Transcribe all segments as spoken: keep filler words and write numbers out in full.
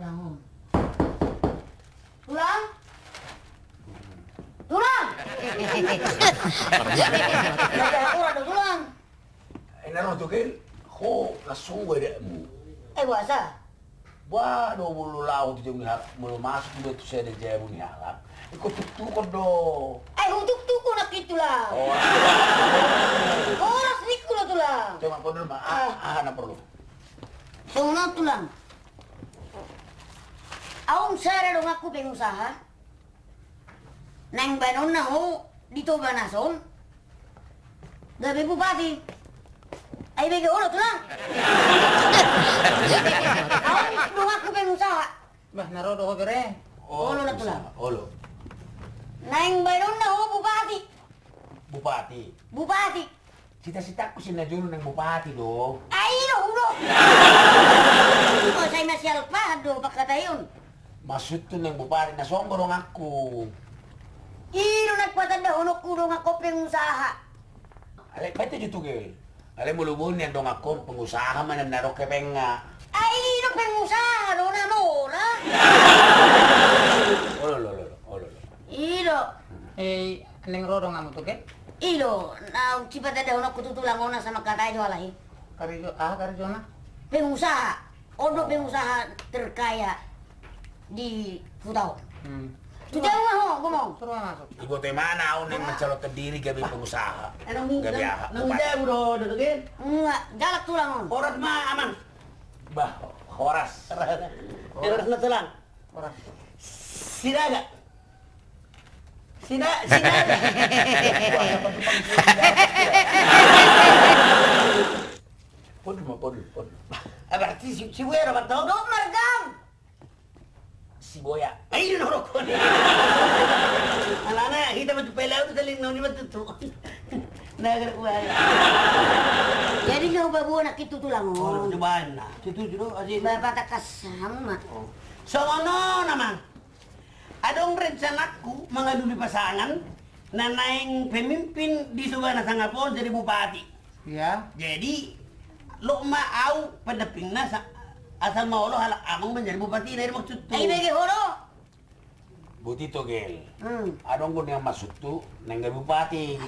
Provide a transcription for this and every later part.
Tulang? Tulang! Tulang do, Tulang! Ai na ro do, Gel, ho langsung hu adakmu. Ai boasa? Bah, do molo laho tu jabu ni halak, molo masuk do tu sada jabu ni halak, ingkon tuktukon do. Ai hutuktukon nangkin, Tulang. Oh, horas ningku do, Tulang. Coba pondol ma, ah, aha na porlu? Songon on, Tulang. Aung sada donganku pengusaha. Naeng baenonna ho di Toba na son gabe bupati. Ai bege ho do, Tulang. Aung donganku pengusaha. Bah, na ro do ho, bere. Olo na, Tulang. Olo. Naeng baenonna ho bupati. Bupati. Bupati. Cita-citaku sian na jolo naeng bupati do. Ai i do, hu do. Sai masialpahan do pangkataion. Maksudhu naeng bupati, na songon donganku. I do naeng patandahononku donganku pengusaha. Alai baen tu jo tu, Gel. Alai molo boan nian donganku pengusaha ma na adong hepengna. Ai i do pengusaha do na mora. Olo, olo, olo, olo, olo. I do. Eh, naeng ro donganmu tu, Gel? I do, naung sipatandahononku tu Tulang on, asa mangkatai jo halak i. Karejo, aha karejona? Pengusaha. On do pengusaha terkaya di huta on. Hmm. Tu jabu ma ho, Gomong. Suruh ma masuk. Iboto ma na ahu naeng mancalonkan diri gabe pengusaha. Gabe aha? Nang jabu do, do, do, Gel? Enggak, galak Tulang on. Horas ma, Amang. Bah, horas. Horas na, Tulang. Horas. Sinaga. Sina, sinaga. Pondol ma, pondol, pondol. Ah, berarti si, si Wero ma tong? Dok margam. Si Boya. Ai, i do na hurokon. Alana hita ma tu pelaut saling noni ma tutu. Nah, gara kuat. Jadi nggak ubah buah nak itu tulang. Oh, coba na. Tutu juru aja. Bapak tak kasam ma. Oh. Songon on, Amang. Adong rencanangku mangalului pasangan na naeng pemimpin di Toba na sangap on jadi bupati. Iya. Jadi, lok ma ahu pendampingna sa-, asal ma olo halak amang manjadi bupati, na i do maksudhu. Ai bege ho do. Boti to, Gel. Hmm. Adong do nian maksudhu naeng gabe bupati.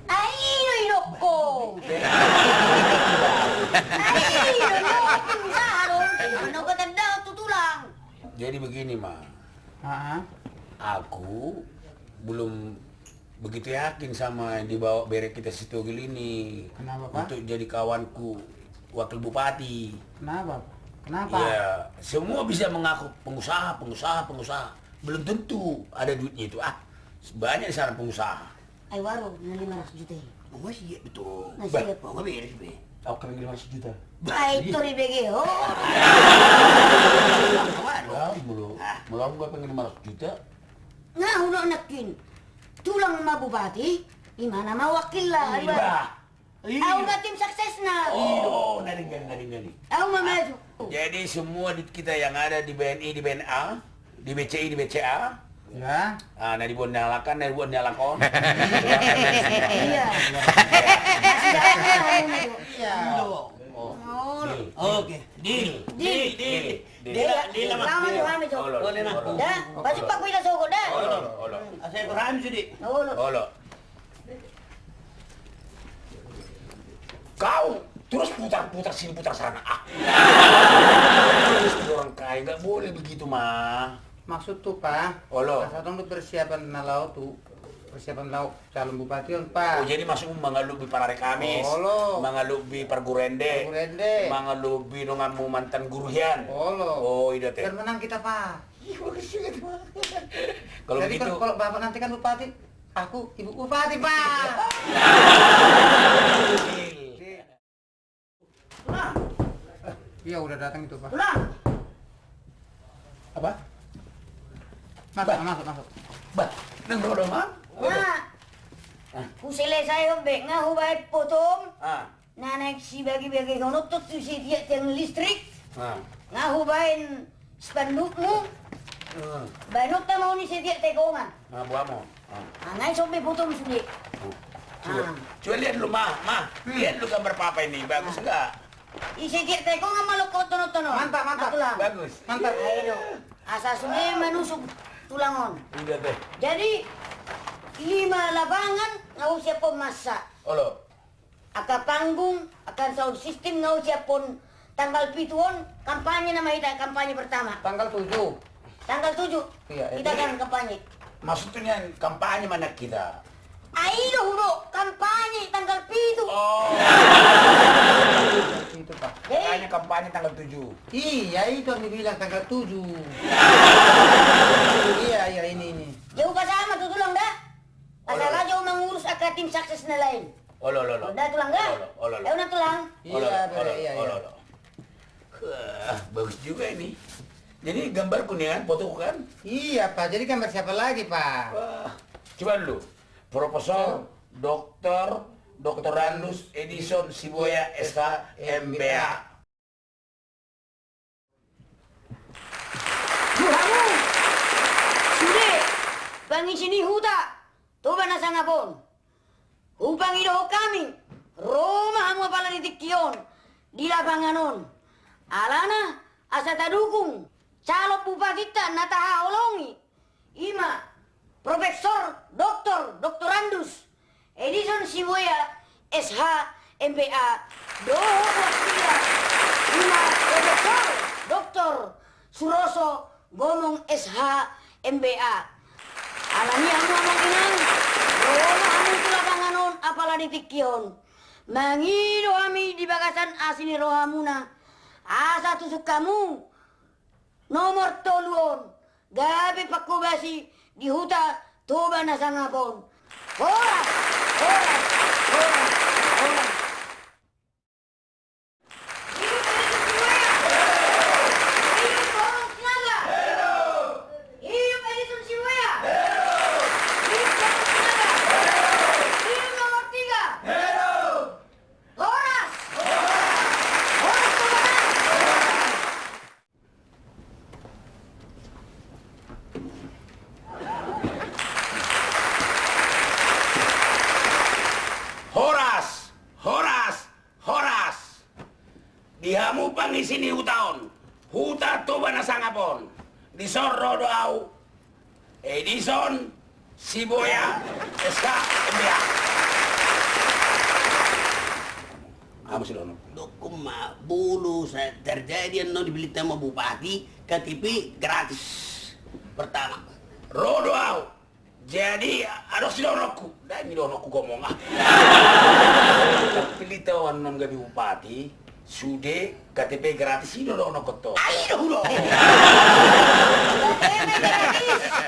Ai i do, i do ho. Ai i do, i do ho. Usaha do. Mano ko tanda tu tulang. Jadi begini, Ma. Aa. Aku belum begitu yakin sama yang dibawa bere kita si Togel ini. Kenapa, Pak? Untuk jadi kawanku wakil bupati. Kenapa, Pak? Kenapa? Ya, semua bisa mengaku pengusaha, pengusaha, pengusaha. Belum tentu ada duitnya itu. Ah, banyak di sana pengusaha. Ai waro na lima ratus juta i. Oh, masih iya betul. Masih iya. Bah, oh, beres be. Aku pengen lima ratus juta. Ai, tori bege ho. Waro. Molo, molo aku pengen lima ratus juta. Nga hu do nangkin. Tulang ma bupati, imana ma wakilna. Iya. Ahu ma tim suksesna. Oh, na denggan, na denggan. Ahu ma maju. Jadi semua duit kita yang ada di B N I, di B N A, di B C I, di B C A. Ya. Ah, na diboan ni halak an, na diboan ni halak on. Iya. Masih jalan ya, ngomong itu. Iya. Oh. Oke. Deal. Deal. Deal. Deal. Deal. Deal. Lama tu kami tu. Olo, olo. Da, baju paku ina sogo da. Olo, olo. Asal ikut kami sude. Olo. Olo. Kau terus putar-putar sini, putar sana. Ah. Terus orang kaya, nggak boleh begitu, Ma. Maksudhu, Pa? Olo. Asa adong do persiapan na laho tu, persiapan laho calon bupati on, Pa. Oh, jadi maksudmu mangalupi parari Kamis, olo, mangalupi parguru ende, parguru ende, mangalupi donganmu mantan guru hian. Olo. Oh, i do ate. Biar menang kita, Pa. Ih, bagus juga tuh. Kalau begitu, kalau Bapak nanti kan bupati, aku ibu bupati, Pak. Iya, udah datang itu, Pak. Ulang. Apa? Masuk, Bah. Masuk, masuk. Bah, nang rodo, Mang. Nah. Ah. Huselesai on be, nga hubaen potom. Ah. Na naeng sibagibagihononhon tu setiap tiang listrik. Ah. Nga hubaen spandukmu. Ah. Baenonta ma on i setiap tegongan. Ah, boamu. Ah. Ah, nga i sombe fotomu sude. Ah. Coba. Ah. Coba lihat dulu, Ma. Ma, hmm, lihat dulu gambar Papa ini. Bagus nggak? Ise, Gek, teko nga malokot tonon-tonon. Mantap, mantap. Tulang. Bagus. Mantap. Ayo do. Asa sude manusuk tulang on. Udah deh. Jadi, i ma lapangan nga husiaphon masa. Olo. Angka panggung, angka sound system nga husiaphon tanggal pitu on, kampanye nama hita, kampanye pertama. Tanggal tujuh. Tanggal tujuh. Iya, hita iya. Kan kampanye. Maksudnya kampanye mana kita? Ai do hudo, kampanye tanggal pitu. Oh. Itu, Pak. Jadi makanya kampanye tanggal tujuh. Iya, itu yang dibilang tanggal tujuh. Iya, iya, ini, ini. Jauh ka sama tu tulang da? Olo. Asal aja mengurus angka tim sukses na lain. Olo, olo, olo. Udah, tulang, dah? Olo, olo, olo. Ayo, nah, tulang. Olo, iya, olo, iya, olo, iya. Olo, olo. Wah, bagus juga ini. Jadi gambar kuningan, foto kan? Iya, Pak. Jadi gambar siapa lagi, Pak? Wah, coba dulu. Profesor, Doktor, Doktorandus Edison Sibuea, S H, M B A. Tu hamu sude pangisi ni huta Toba na Sangap on, hupangidohon hami, ro ma hamu apala di tingki on, di lapangan on. Alana asa tadukung calon bupatinta na tahaholongi, i ma Profesor Doktor Doktorandus Edison Sibuea, S H, M B A, dohot wakilna, i ma Profesor Doktor Suroso Gomong, S H, M B A. Alani i hamu amang inang, ro ma hamu tu lapangan on apala di tingki on. Mangido hami di bagasan asi ni rohamuna, asa tusuk hamu nomor tolu on, gabe pangkobasi di huta Toba na Sangap on. Horas, horas, horas, horas. Hidup Edison Sibuea! Hidup Gomong Sinaga! Hidup Edison Sibuea! Hidup Gomong Sinaga! Hidup nomor tiga! Horas! Horas, Toba na! Horas, horas, horas. Di hamu pangisi ni huta on, huta Toba na Sangap on. Dison ro do au, Edison Sibuea, S H, M B A. Aha ma sidohonon? Dokkon ma, molo sa terjadi annon dipilih hamu bupati, K T P gratis. Pertama. Ro do au. Jadi adong sidohononku. Ndang i dohononku gomong, ah. Terpilih au annon gabe bupati, sude K T P gratis, i do dohononku, to. Ai do hudo.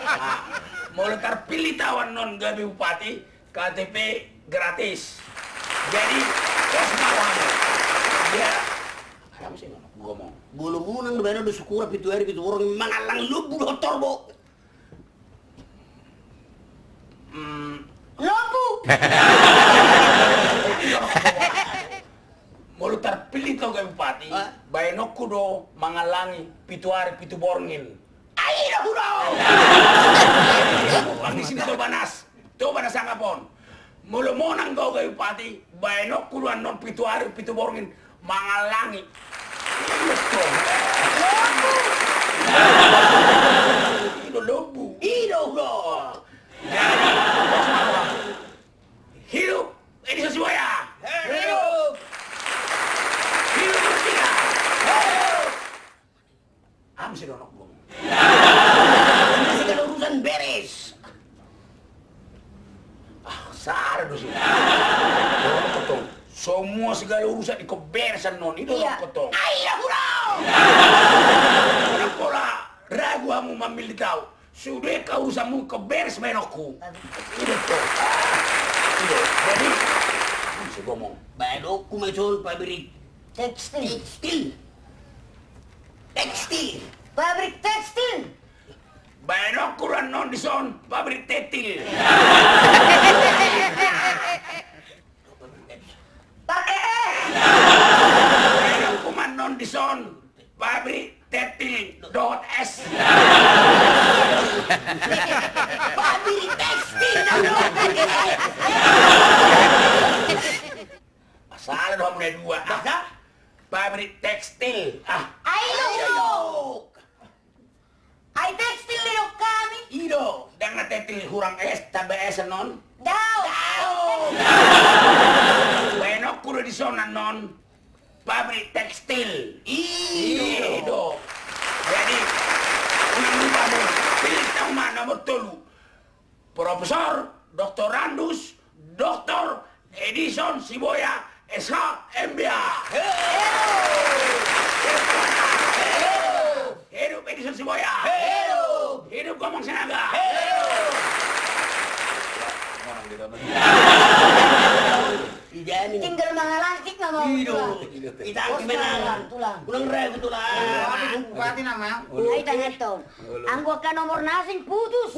Ah, molo terpilih au annon gabe bupati, K T P gratis. Jadi pos ma rohamu. Ia, aha ma sidohononku gomong? Molo monang do bahenon do sukura pitu ari pitu borngin, mangallang lombu dohot horbo. Hmm. Lombu. Molo terpilih au gabe bupati, ah, bahenonku do mangallangi pitu ari pitu borngin. Ai do hudo. Pangisi ni Toba na, Toba na Sangap on. Molo monang au gabe bupati, bahenonku do annon pitu ari pitu borngin mangallangi. I do, to. I do lombu. I do hudo. Jadi, hidup Edison Sibuea. Hidup. Hidup Murtiga. Hidup. Aha ma sidohononku gomong? Ini segala urusan beres. Ah, sada do si. Dohononku tong. Semua segala urusan ingkon beres annon, i do dohononku tong. Ai do hudo. Unang pola ragu hamu mamillit au. Sude angka urusanmu ingkon beres bahenonku. I do, to. I do. Jadi aha ma sigomong? Bahenonku ma ison pabrik tekstil. Tekstil. Tekstil. Pabrik tekstil. Bahenonku do annon dison pabrik tetil. Pake e. Bahenonku ma annon dison pabrik tetil dohot es. Pabrik tekstil dohot es. Salah do hamu na dua. Aha? Ndang na tetel hurang es, tamba es annon. Dao. Dao. Baenonku do dison annon pabrik tekstil. I do. Jadi, unang lupa hamu, pilih hamu ma nomor tolu. Profesor, doktorandus, doktor, Edison Siboya, S H, M B A. Hidup Edison Siboya. Hidup Gomang Sinaga. Tinggal mangalantik nama. Ita tulang, tulang. Unang ragu tulang. Bupati nama. Ai tangan tong. Anggo angka nomor na asing putus.